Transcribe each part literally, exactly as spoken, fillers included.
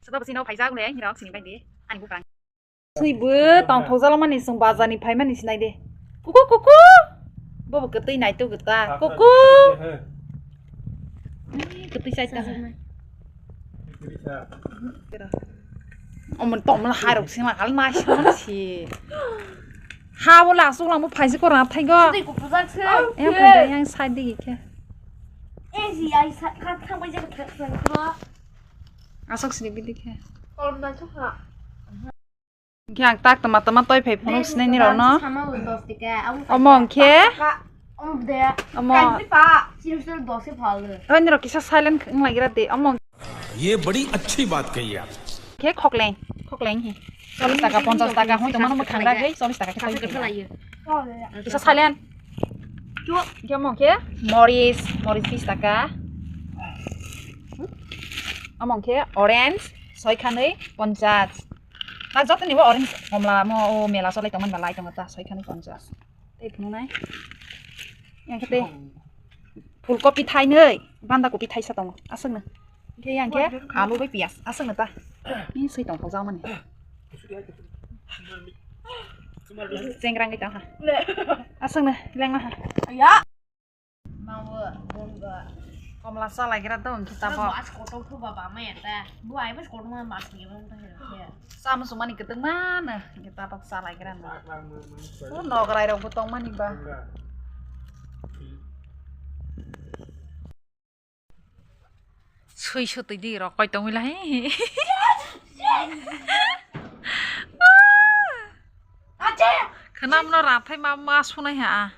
Soba bwswino phaijak le, hirok sini bai di. Ani buphang. Swi bo tong thok jalo mani, chwng bazar ni phai mani sinai de. Kuku, kuku. Bobo kwtwi nai tu gita. Kuku. Kwtwi sai ta. Omo tomla harok sima kal nai sima si. Ha bo la suk lang bo phaisi ko rat thai go. Tei kuku jak se. Yang phai yang side digi khe. Eh, si ai sa kha thang bai jak thang thang ko. Asok sini bidi khe. Kolom na chukha. Hwnkhe ang tak tama tama toi phai phunuk sinai ni rok no. Omo hwnkhe. Omo. Hoi ni rok kisa silent wng lai gra de. Omo. Ye badi achhi baat kahi aap. Khe khokleng, khokleng hi. Chollish taka, ponchash taka, hoi tongmano mwkhang ragwi chollish taka khe toi. Kisa silent. Hwnkhe omo khe moris, moris bis taka. Omo khe orange, soi khanwi ponchash. Ta joto ni bo orange komla mo o mela cholai tongmani ba lai tongo ta soi khanwi ponchash. Tei phunuknai. Yang khe tei phulkopi thainwi, banda kopi thaisa tongo. Aswkno. Hwnkhe yang khe alu bai piyas. Aswkno ta. Ni swi tongthok jak mani. Cengrangwi tong ha. Aswkno lengma ha. Ya. Mawo, bongo. Komla chalaigra do hwnkhe tabok. Bo as kotor thu ba ba maya ta. Bo ai bas kotor ma mas ni bang ta he. Sa musu mani kwtwng mano hwnkhe tabok chalaigra no. O nograi rok bo tong mani ba. Sui sutui di rok koi tongwi la he. Khwnam no rathai ma ma sunai ha.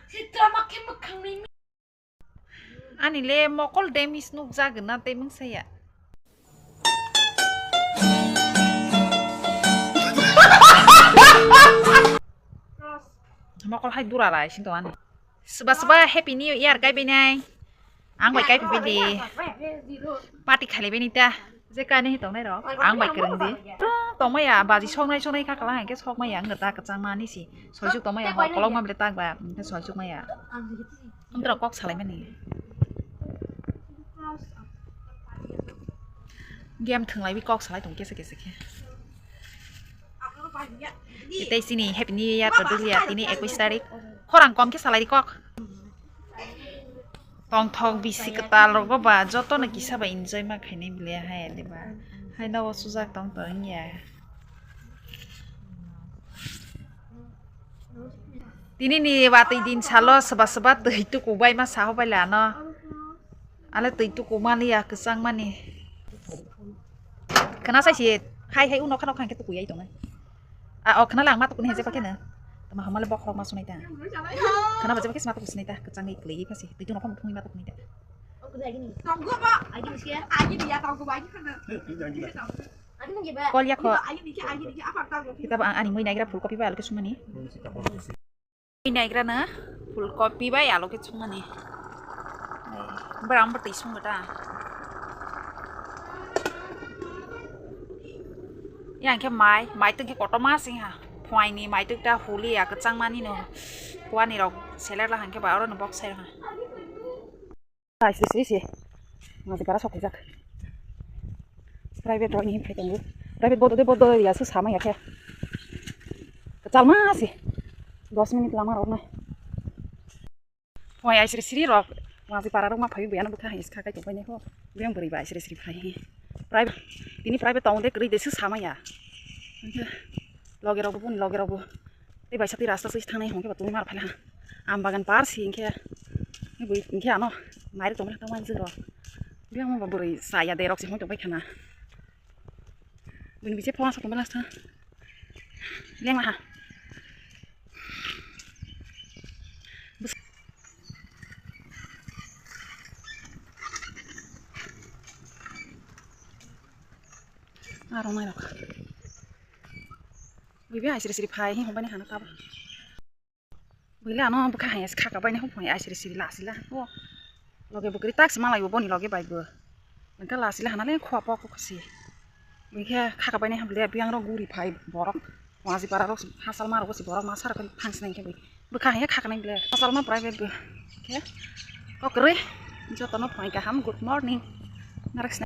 Ani le mokol demis nukjagwna tei mungsaya. Mokol hai dura rai sing tong ani. Swba swba Happy New Year kai bainai. Ang bai kai phai di. Party khalai baini ta. Je kani hi tongnai rok. Ang bai kwrwng di. Tongmaya baji soknai soknai kha kala hwnkhe sokmaya ang ta kwchangma ani si. Soisuk tongmaya ho kolokma bwle tak ba hwnkhe soisuk maya. Amtwrok kok salai mani. Game thwnglaiwi kok salai tong kesa kesa khe. Tei chini Happy New Year to dugya tini ekwis tarik. Khorang kom khe salai di kok. Tongthok bisi kwtal rogo ba jotono kisa ba enjoy ma khainai bile hai de ba. Hai nogo sujak tong tong ya. Tini ni watwi din salo swba swba twi tuku bai ma saho bai lano. Ale twi tuku mani ya kwchang mani. Khna sai si hai hai uno khano khang khe tuku yai tongnai. A o khna lang ma tuku ni je pakhe na. Tama hamale bokhorok ma sunai ta. Khna ba je pakhe ma tuku sunai ta kwchang ni kwlwi phasi. Twi tuno kham thungwi ma tuku ni ta. Tonggo ba. Agi ni sia. Agi ni ya tonggo ba agi khna. Kol ya kho. Kita ba ani mui naigra phulkopi ba alke sumani. Mui naigra na phulkopi ba alke sumani. Bram ba tei sum ta. Yang khe mai, mai tong khe kotorma sing ha. Phuaini mai tong ta huli ya kwchang mani no. Phuani rok seler la hang khe ba oro no box sai ha. Ai, sri, sri, sri. Ngaji para sok khaijak. Private rok ni phai tongo. Private bodo de bodo ya su sama ya khe. Kachal ma si. Dos minute lama rok nai. Phai ai sri sri rok. Ngaji para rok ma phai buyano bukha hai skha kai tongbai ne ho. Buyang bwrwi bai sri sri phai. Private. Tini private tongo de kwrwi de su sama ya. Loge rok bo, loge rok bo. Tei bai sakni rasta swi thangnai hwnkhe ba tongwi mar phaila. Aam bagan par si hwnkhe, hwnkhe ano mairok tongmani tongmani jwk rok. Biyang bo bwrwi chaya derok se hwnwi tongbai khana. Bini bise phone aswk tongmani last ha. Lengma ha. Aro mairok. Buibe ai siri siri phai hi hwnbaini hana kabo. Buile ano bwkha hai khaka baini hwnphai ai siri siri lasila. O loge bwkri tak se malaibo boni loge baibo. Hwnkhe lasila hana le khua pok pok si. Buikhe khaka baini hwnle biyang rok guri phai borok. Waji para rok hachal ma rok si borok masa rok thang sinai khe bui. Bwkha hai khaka nai bile hachal ma private bo. Khe kokrwi jotono phai kaham good morning. Narek